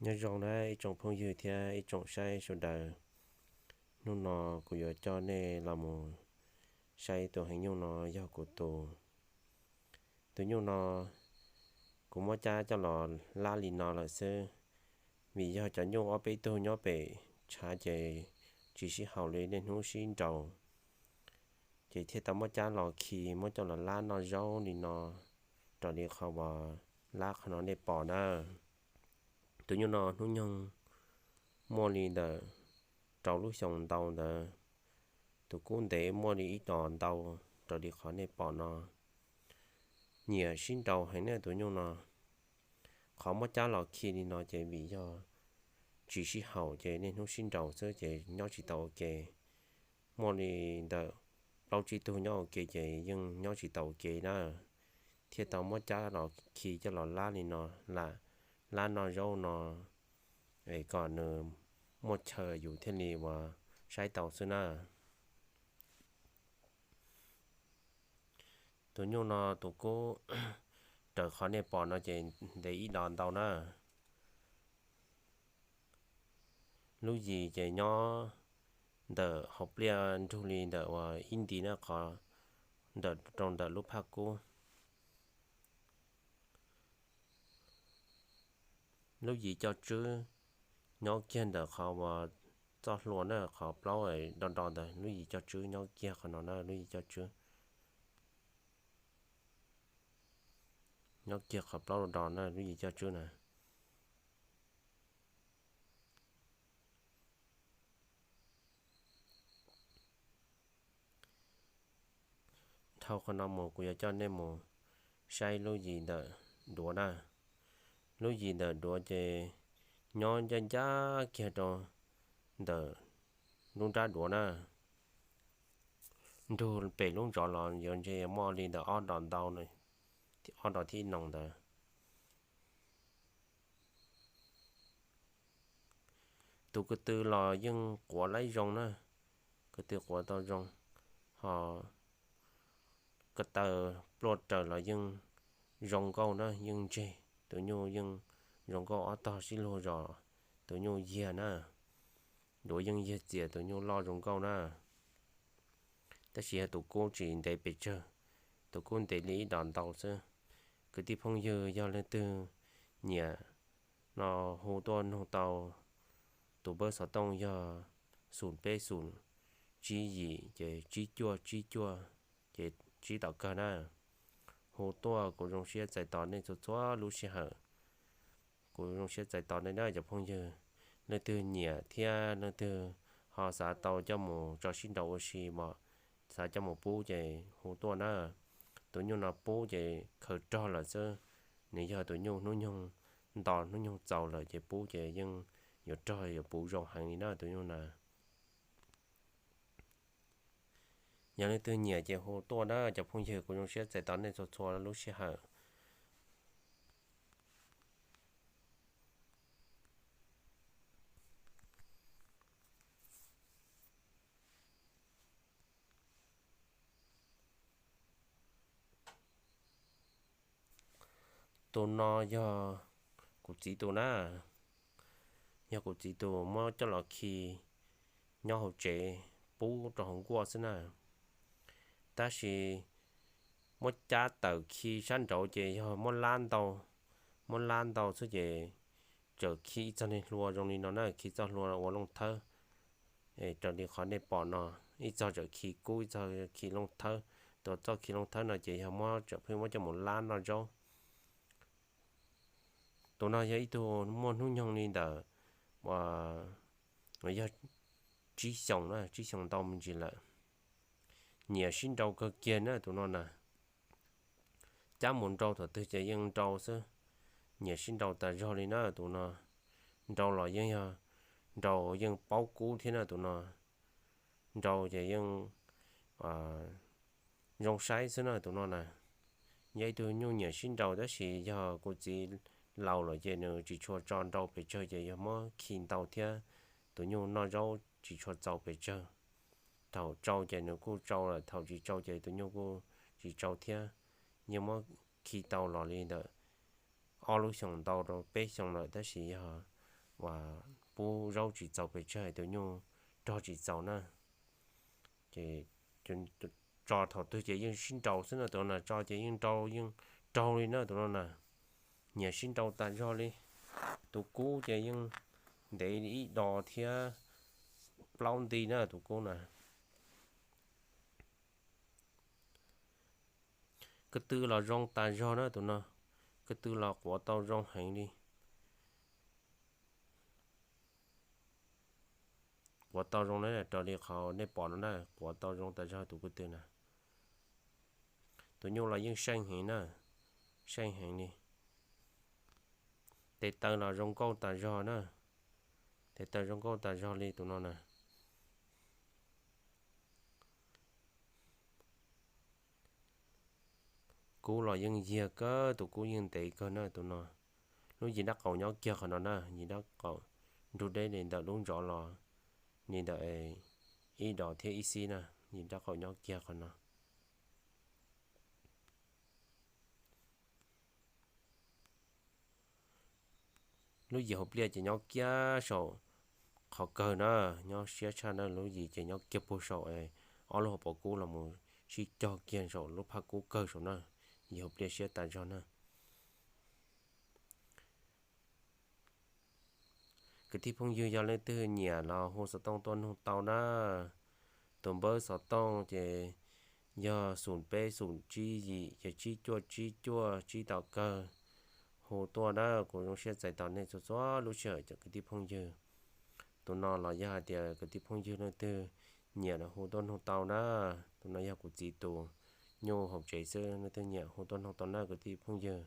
Nyob zoo na ib tsoom phooj ywg thiab ib tsoom saib sawv daws. Hnub no kuv yuav coj nej los mus saib tus heev nyuj no yog kuv tus. Tus nyuj no kuv muab cab coj los lab li no lawm xwb, vim yog cov nyuj ob peb tug nyob pem tshav ces tsis sib haum li, niaj hnub sib nraus, ces thiaj tau muab cab los khi muab coj los lab noj zaub li no, raws li qhov uas lab qhov no nej pom na. Tus nyuj no hnub nyoog muaj li ntawm rau lub xyoos ntau ntawd, tus kub ntev muaj li ib dos ntau, raws li qhov nej pom no. Nyiam sib nraus heev ne tus nyuj no. Qhov muab cab los khi li no ces vim yog tsis sib haum ces niaj hnub sib nraus xwb ces nyob tsis tau ua ke. Muaj li ntawm plaub tsib tug nyob ua ke ces yeej nyob tsis tau ua ke na, thiaj tau muab cab los khi coj los lab li no, lam lab noj zaub no es kom nws muaj chaw yus thiaj li uas saib tau xwb na. Tus nyuj no tus kub raws qhov nej pom no ces ntev ib dos ntau na. Lub yis ces nyob ntawm hauv pliaj nrug li ntawm uas ib nti na, qhov ntawm rau ntawm lub phaj kub. Lub yis coj tswb nyob kiag ntawm qhov uas txoj hlua na, qhov plaub do do ntawd, lub yis coj tswb nyob kiag qhov no na, lub yis coj tswb. Nyob kiag qhov plaub do do na, lub yis coj tswb na. Dhau qhov no mus kuv yuav coj nej mus saib lub yis ntawm duav na. Lub yis ntawm duav ces nyob ncaj ncaj kiag rau ntawm lub nrab duav na. Nrug pem lub zov los yuav ntshe muaj li ntawm ob dos ntau, ob dos thib no ntawd. Tus ko tw los yeej quav laib zoo na, ko tw quav tau zoo, ho ko taw pluaj raws los yeej zoo nkauj na, yeej ntseg. Tus nyuj yeej zoo nkauj, ob tog sib luag zos, tus nyuj yiag na. Duav yeej yiag txias, tus nyuj loj zoo nkauj na. Tab sis yog tus kub tsis ntev pes tsawg, tus kub ntev li ib dos ntau xwb. Kwv tij phooj ywg yog leej twg nyiam no hu tuaj nug tau tus npawb xov tooj yog xum peb xum tsib yim ces tsib cuaj tsib cuaj ces tsib tom kawg na. Hu tuaj kuv zoo siab txais tos nej txhua txhua lub sij hawm. Kuv zoo siab txais tos nej na cov phooj ywg. Leej twg nyiam thiab leej twg ho xav tau coj mus tso sib nraus ua si, xav coj mus pub ces hu tuaj na. Tus nyuj no pub ces khaws rog lawm xwb. Nws yog tus nyuj hnub nyoog nto hnub nyoog txaus lawm ces pub ces yeej yuav rog yuav puv zoo heev li na tus nyuj na. Yog leej twg nyiam ces hu tuaj na cov phooj ywg, kuv zoo siab txais tos nej txhua txhua lub sij hawm. Tus no yog kuv txiv tus na, yog kuv txiv tus muab coj los khi nyob hauv tsev pub rau hauv nkuaj xwb na. Tab sis muab cab tawm khi sab nraud ces yog muab lab ntau, muab lab ntau xwb ces txawm khi ib txog niag hlua zoo li no na, khi txoj hlua ua looj thawb. Raws li qhov nej pom no, ib txog txawm khi kub, ib txog khi looj thawb. Tus txoj khi looj thawb no ces yog muab tseem pheej muab coj mus lab noj zaub. Tus no yog ib tug muaj hnub nyoog li ntawm uas yog tsib xyoos na, tsib xyoos ntau me ntsis lawm. Nyiam sib nrau kawg kiag na tus no na. Cab mus nrau thaum twg ces yeej nrau xwb, nyiam sib nrau tas zog li na tus no. Nrau los yeej yog nrau yeej paub kub thiab na tus no. Nrau ces yeej zoo saib xwb na tus no na. Yog ib tug nyuj nyiam sib nrau tab sis yog kuv txiv laus lawm ces nws tsis tshua tso nrau pes tsawg ces yog muab khi ntau thiab tus nyuj noj zaub tsis tshua txaus pes tsawg. Thaum tsau ces nws kuj tsau lawm, thaum tsis tsau ces tus nyuj kuj tsis tsau thiab. Yeej muab khi tau los li ntawm ob lub xyoos ntau rau peb xyoos lawm tab sis yog pub zaub tsis txaus pes tsawg, tus nyuj rog tsis txaus na. Ces tso thaum twg ces yeej sib nraus xwb no, tus no na tso ces yeej nrau yeej raug li na tus no na. Nyiam sib nraus tas zog li. Tus kub ces yeej ntev ib dos thiab plaub nti na tus kub na. Ko tw los zoo tas zog na tus no, ko tw los quav tau zoo heev li. Quav tau zoo na, raws li qhov nej pom no na, quav tau zoo tas zog tus ko tw na. Tus nyuj los yeej seej heev na, seej heev li. Tes taw los zoo nkauj tas zog na, tes taw zoo nkauj tas zog li tus no na. Kub los yeej yiag kawg, tus kub yeej ntev kawg na tus no. Lub yim dab qaum nyob kiag qhov no na, yim dab qaum nrug deb li ntawm lub ntsov los li ntawm ib dos thiab ib xib na, yim dab qaum nyob kiag qhov no. Lub yim hauv pliaj ces nyob kiag saum qhov kawg na, nyob siab tshaj na, lub yim ces nyob kiag puag saum es ob lub hauv paus kub los mus sib cog kiag saum lub phaj kub kawg saum na, yim hauv pliaj siab tas zog na. Kwv tij phooj ywg yog leej twg nyiam los hu xov tooj tuaj nug tau na. Tus npawb xov tooj ces yog xum peb xum tsib yim ces tsib cuaj tsib cuaj tsib tom kawg. Hu tuaj na, kuv zoo siab txais tos nej txhua txhua lub sij hawm cov kwv tij phooj ywg. Tus no los yog hais tias kwv tij phooj ywg leej twg nyiam los hu tuaj nug tau na. Tus no yog kuv txiv tus nyuj hauv tsev xwb, leej twg nyiam hu tuaj nug tau na kwv tij phooj ywg.